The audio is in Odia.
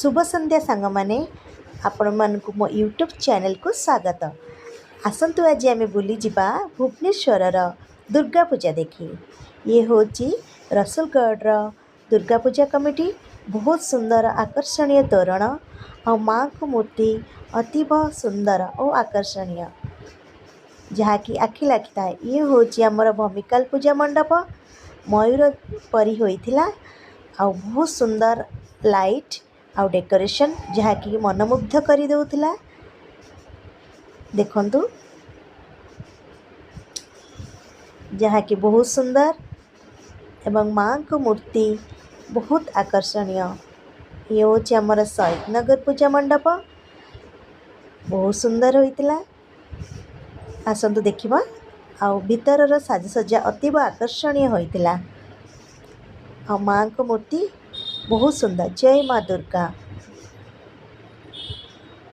ଶୁଭ ସନ୍ଧ୍ୟା ସାଙ୍ଗମାନେ, ଆପଣମାନଙ୍କୁ ମୋ ୟୁଟ୍ୟୁବ୍ ଚ୍ୟାନେଲକୁ ସ୍ୱାଗତ। ଆସନ୍ତୁ, ଆଜି ଆମେ ବୁଲିଯିବା ଭୁବନେଶ୍ୱରର ଦୁର୍ଗା ପୂଜା ଦେଖି। ଇଏ ହେଉଛି ରସୁଲଗଡ଼ର ଦୁର୍ଗା ପୂଜା କମିଟି। ବହୁତ ସୁନ୍ଦର ଆକର୍ଷଣୀୟ ତୋରଣ ଆଉ ମାଆଙ୍କ ମୂର୍ତ୍ତି ଅତୀବ ସୁନ୍ଦର ଓ ଆକର୍ଷଣୀୟ, ଯାହାକି ଆଖି ଲାଖିଥାଏ। ଇଏ ହେଉଛି ଆମର ଭୂମିକାଲ ପୂଜା ମଣ୍ଡପ। ମୟୂର ପରି ହୋଇଥିଲା ଆଉ ବହୁତ ସୁନ୍ଦର ଲାଇଟ୍ ଆଉ ଡେକୋରେସନ୍, ଯାହାକି ମନମୁଗ୍ଧ କରିଦେଉଥିଲା। ଦେଖନ୍ତୁ, ଯାହାକି ବହୁତ ସୁନ୍ଦର ଏବଂ ମାଆଙ୍କ ମୂର୍ତ୍ତି ବହୁତ ଆକର୍ଷଣୀୟ। ଇଏ ହେଉଛି ଆମର ଶହୀଦନଗର ପୂଜା ମଣ୍ଡପ, ବହୁତ ସୁନ୍ଦର ହୋଇଥିଲା। ଆସନ୍ତୁ ଦେଖିବା। ଆଉ ଭିତରର ସାଜସଜ୍ଜା ଅତୀବ ଆକର୍ଷଣୀୟ ହୋଇଥିଲା ଆଉ ମାଆଙ୍କ ମୂର୍ତ୍ତି ବହୁତ ସୁନ୍ଦର। ଜୟ ମା ଦୁର୍ଗା।